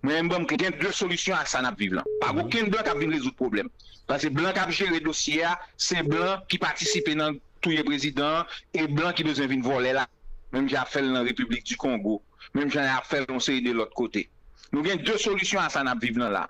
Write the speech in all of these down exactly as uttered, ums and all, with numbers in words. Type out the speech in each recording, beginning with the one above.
Mwen menm, ban m gen de solisyon a sa n ap viv lan. Pa gen okenn blan k ap vin rezoud pwoblèm. Paske blan k ap jere dosye a, se blan ki patisipe nan touye prezidan an, e blan ki bezwen vin vòlè la. Menm jan y ap fè l nan Repiblik di Kongo, menm jan y ap fè l yon seri de lòt kote. Nou gen de solisyon a sa n ap viv lan la.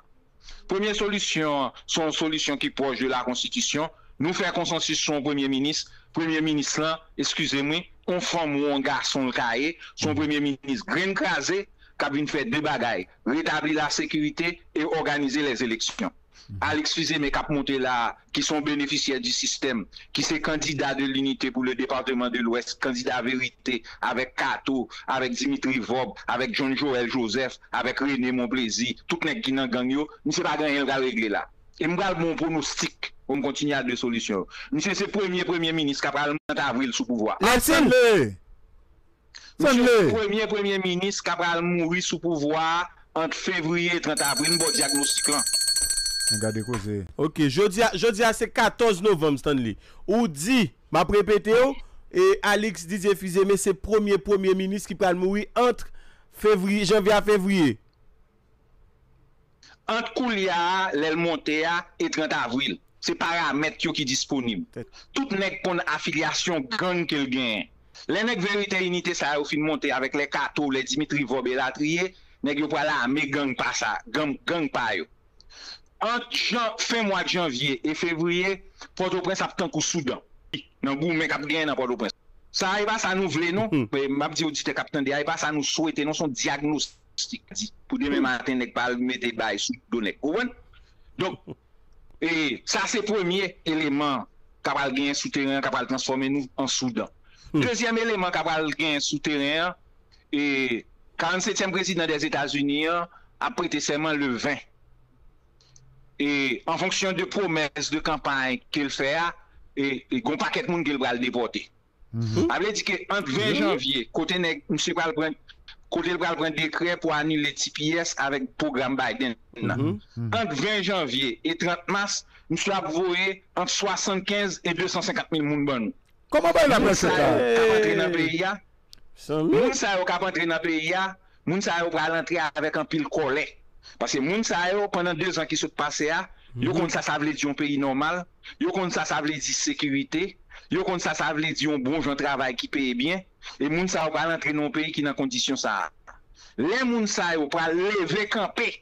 Premye solisyon an, se yon solisyon ki pwòch de la konstitisyon. Nou fè konsansis sou yon premye minis. Premye minis lan, eskize m wi, yon fanm ou yon gason l ka ye, se yon premye minis grenn kraze k ap vin fè de bagay, retabli lasekirite e òganize lèzeleksyon. Alix Fils-Aimé k ap monte la a, ki se yon benefisyè di sistèm, ki se kandida de Linite pou le depatman de Lwès, kandida verite, avèk Kato, avèk Dimitri Vòb, avèk John Joël Joseph, avèk René Monplaisir, tout nèg ki nan gang yo, misye pa gen anyen l pral regle la. E m pral ba w yon pwonostik pou m kontinye a de solisyon yo. Misye se premye premye minis k ap pral nan avril sou pouvwa a. Stanley! Misye se premye premye minis k ap pral mouri sou pouvwa a ant fevriye e trant avril. M ba w dyagnostik lan. Men gade koze. Ok, jodi a, jodi a se katòz novanm, Stanley. Ou di, m ap repete w, e Alix Didier Fils-Aimé se premye premye minis ki pral mouri ant fevriye, janvye a fevriye. Ant koulye a, lè l monte a, e trant avril. Se paramèt yo ki disponib. Tout nèg konn afilyasyon gang ke l genyen. Lè nèg Verite Inite sa yo fin monte avèk lè Kato, lè Dimitri Vòb elatriye, nèg yo pral ame gang pa sa, gang, gang pa yo. Ant jan, fen mwa janvye e fevriye, Pòtoprens ap tankou Soudan. Nan goumen k ap genyen nan Pòtoprens. Sa a, e pa sa nou vle, non. Men m ap di oditè k ap tande a, e pa sa nou swete, non, se yon dyagnostik. Pou demen maten, nèg pa al mete bay sou do nèg. Ou konprann? Donk, e, sa se premye eleman k ap al genyen sou teren an, k ap al transfòme nou an Soudan. Dezyèm eleman k ap al genyen sou teren an, e, karannsetyèm prezidan Dèzetazini an ap prete sèman le ven. E, an fonksyon de pwomès de kanpay ke l fè a, e, e, gon pakèt moun ke l pral depòte. Sa vle di ke ant ven janvye, kote nèg, misye pral pran, kote l pral pran dekrè pou anile T P S avèk pwogram Biden nan. Ant ven janvye e trant mas, misye ap voye ant swasannkenz e de san senkant mil moun ban nou. Kòman bagay la pral fèt la? Moun sa yo k ap antre nan peyi a, moun sa yo k ap antre nan peyi a, moun sa yo pral antre avèk anpil kòlè. Paske moun sa yo, pandan de zan ki sot pase a, yo konn sa sa vle di yon peyi nòmal, yo konn sa sa vle di sekirite, yo konn sa sa vle di yon bon jan travay ki peye byen, e moun sa yo pral antre nan yon peyi ki nan kondisyon sa a. Lè moun sa yo pral leve kanpe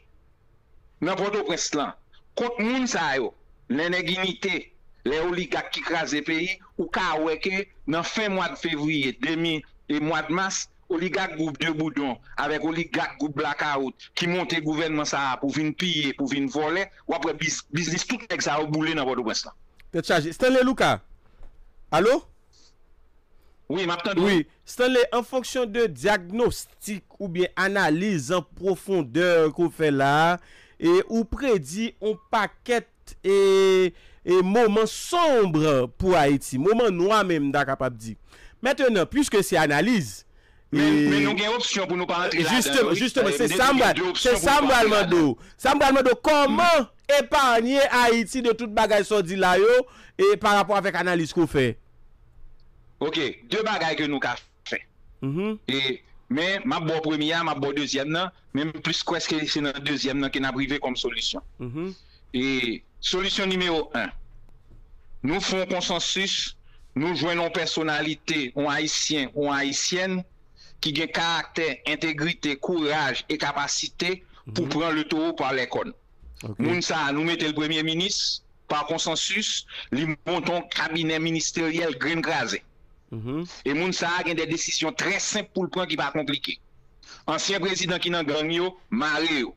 nan Pòtoprens lan, kont moun sa yo, lè nèg Inite, lè oligak ki kraze peyi, ou ka wè ke nan fen mwa fevriye, demi, e mwa mas, oligak gwoup De Boudon avèk oligak gwoup Blakawout ki monte gouvènman sa a pou vin piye, pou vin vòlè, w ap wè biz-, biznis tout nèg sa yo boule nan Pòtoprens lan. Tèt chaje. Stanley Lucas. Alo? Wi, m ap tande w. Wi, Stanley, an fonksyon de dyagnostik oubyen analiz an pwofondè ke w fè la a, e ou predi yon pakèt e, e moman sonb pou Ayiti, moman nwa menm, m ta kapab di. Mentenan, piske se analiz, men, e, men nou gen opsyon pou nou pa antre ladan yo, wi. Jisteman, jisteman, se sa m pral, se sa m pral mande w. Sa m pral mande w, kòman epanye Ayiti de tout bagay sa w di la yo, e pa rapò avèk analiz ke w fè? Ok, de bagay ke nou ka fè. E, men, m ap ba w premye a, m ap ba w dezyèm nan, men m plis kwè ke se nan dezyèm nan ke n ap rive kòm solisyon. E, solisyon nimewo en, nou fè yon konsansis, nou jwenn yon pèsonalite, yon Ayisyen, yon Ayisyèn ki gen karaktè, entegrite, kouraj e kapasite pou pran le taureau par les cornes. Moun sa a, nou mete l premye minis, pa konsansis, li monte yon kabinè ministeryèl grenn kraze. E moun sa a gen de desizyon trè senp pou l pran ki pa konplike. Ansyen prezidan ki nan gang yo, mare yo.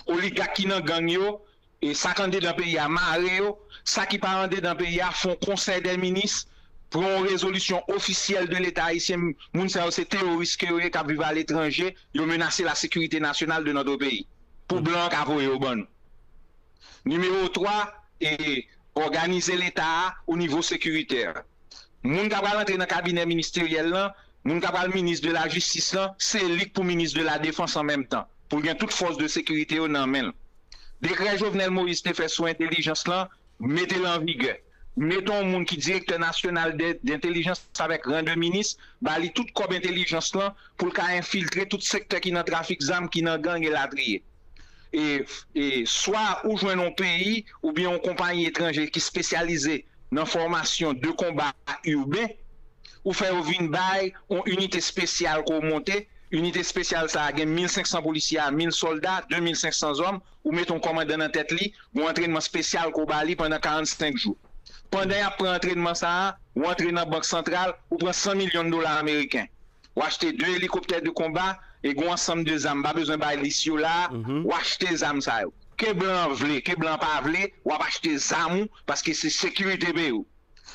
Oligak ki nan gang yo, e sa k anndedan peyi a, mare yo. Sa ki pa anndedan peyi a, fè yon konsèy dè minis, pran yon rezolisyon ofisyèl de Leta ayisyen. Moun sa yo se teworis ke yo ye, k ap viv aletranje, yo menase la sécurité nationale de notre pays. Pou blan an ka voye yo ban nou. Nimewo twa, e òganize Leta a o nivo sekiritè. Moun k ap pral antre nan kabinè ministeryèl lan, moun k ap pral minis de la jistis lan, se li k pou minis de la defans an menm tan, pou l gen tout fòs de sekirite yo nan men l. Dekrè Jovenel Moïse te fè sou entèlijans lan, mete l an vigè. mete yon moun ki direktè nasyonal de, de entelijans avèk ran de minis, ba li tout kòb entelijans lan pou l ka enfiltre tout sektè ki nan trafik zam, ki nan gang elatriye. E, e swa ou jwenn yon peyi oubyen yon konpayi etranje ki espesyalize nan fòmasyon de konba iben, ou fè yo vin bay yon inite espesyal ke w monte. Inite espesyal sa a gen mil senk san polisye a, mil sòlda, de mil senk san zòm, ou mete yon kòmandan nan tèt li, yon antrènman espesyal ke w ba li pandan karannsenk jou. Pandan y ap pran antrènman sa a, ou antre nan bank santral, ou pran san milyon dola ameriken. W achte de elikoptè de konba e gen yon ansanm de zam, m pa bezwen bay lis yo la a, w achte zam sa yo. Ke blan vle, ke blan pa vle, w ap achte zam ou, paske se sekirite peyi w.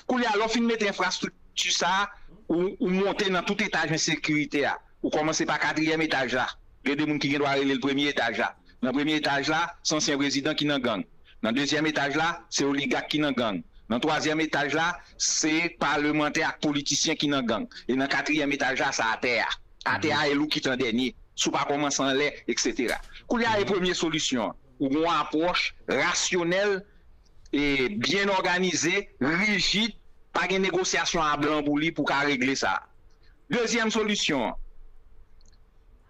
Koulye a, lè w fin mete enfrastrikti sa a, ou, ou monte nan tout etaj ensekirite a. Ou kòmanse pa katriyèm etaj la. Gen de moun ki gen dwa rele l premye etaj la. Nan premye etaj la, se ansyen prezidan ki nan gang. Nan dezyèm etaj la, se oligak ki nan gang. Nan twazyèm etaj la, se palemantè ak politisyen ki nan gang. E nan katriyèm etaj la, se atè a. Atè a, e lou ki t an dènye. Si w pa kòmanse anlè, etsetera. Koulye a, e premye solisyon an. Ou gen yon apwòch rasyonèl e byen òganize, rijid, pa gen negosyasyon a blan pou li pou ka regle sa. Dezyèm solisyon an,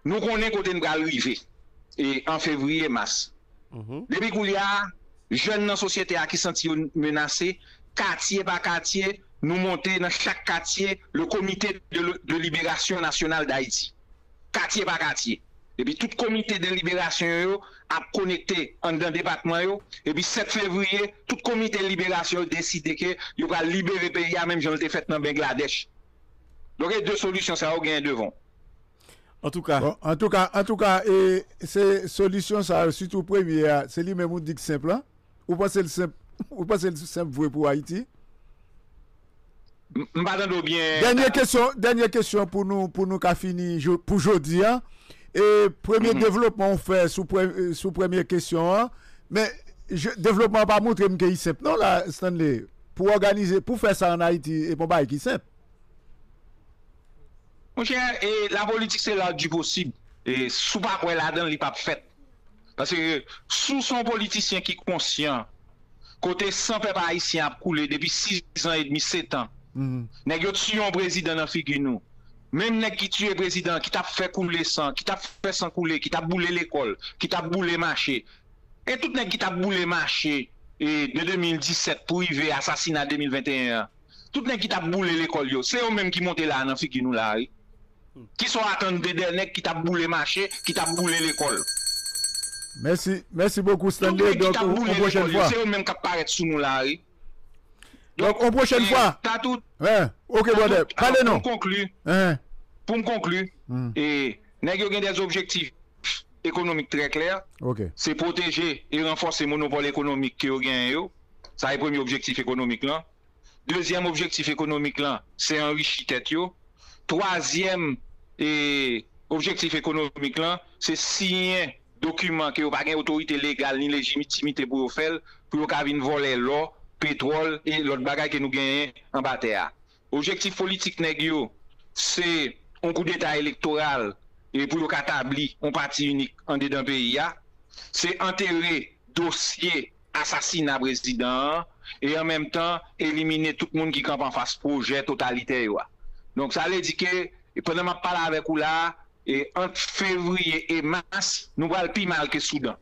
nou konnen kote n pral rive e an fevriye, mas. Depi koulye a, jèn nan sosyete a ki santi yo menase, katye pa katye, nou monte nan chak katye le Comité de, de Libération Nationale d'Haïti. Katye pa katye. Epi tout komite de liberasyon yo ap konekte anndan depatman yo. Epi sèt fevriye, tout komite liberasyon yo deside ke yo pral libere peyi a, menm jan l te fèt nan Bangladèch. Donk, e de solisyon sa yo genyen devan. Antouka. Bon, antouka, antouka, e se solisyon sa yo, sitou premye a, se li menm ou di k senp lan? Ou panse l senp? Ou panse l senp vre pou Ayiti? M pa tande w byen. Dènye kesyon, dènye kesyon pou nou, pou nou ka fini pou jodi a. E premye devlopman ou fè sou, pre, sou premye kesyon an, men devlopman an pa montre m ke li senp non la, Stanley. Pou òganize, pou fè sa an Ayiti, e pa yon bagay ki senp. Monchè, e lapolitik se l'art du possible. E si w pa kwè ladan l, li p ap fèt. Paske si w se yon politisyen ki konsyan, kote san pèp ayisyen ap koule depi sis an edmi, sèt an, nèg yo tiye yon prezidan nan figi nou. Menm nèg ki tiye prezidan an, ki t ap fè koule san, ki t ap fè san koule, ki t ap boule lekòl, ki t ap boule mache. E tout nèg ki t ap boule mache e de de mil disèt pou rive asasina de mil venteyen an, tout nèg ki t ap boule lekòl yo, se yo menm ki monte la a nan figi nou la a, wi. Kisa w atann de de nèg ki t ap boule mache, ki t ap boule lekòl? Mèsi, mèsi bokou Stanley. Donk yon pwochèn fwa. Se yo menm k ap parèt sou nou la a, wi. Donk yon pwochèn fwa. Tatout. Ok brother, pale non. Pou m konkli, pou m konkli, e nèg yo gen de objektif ekonomik trè klè. Se pwoteje e ranfòse monopòl ekonomik ke yo genyen yo. Sa e premye objektif ekonomik lan. Dezyèm objektif ekonomik lan, se anrichi tèt yo. Twazyèm e, objektif ekonomik lan, se siyen dokiman ke yo pa gen otorite legal ni lejitimite pou yo fè l, pou yo ka vin vòlè lò, petwòl e lòt bagay ke nou genyen anba tè a. Objektif politik nèg yo, se yon koudeta elektoral e pou yo ka tabli yon pati inik andedan peyi a. Se antere dosye asasina prezidan an e an menm tan elimine tout moun ki kanpe anfas pwojè totalitè yo a. Donk sa vle di ke pandan m ap pale avèk ou la a, e ant fevriye e mas, nou pral pi mal ke Soudan.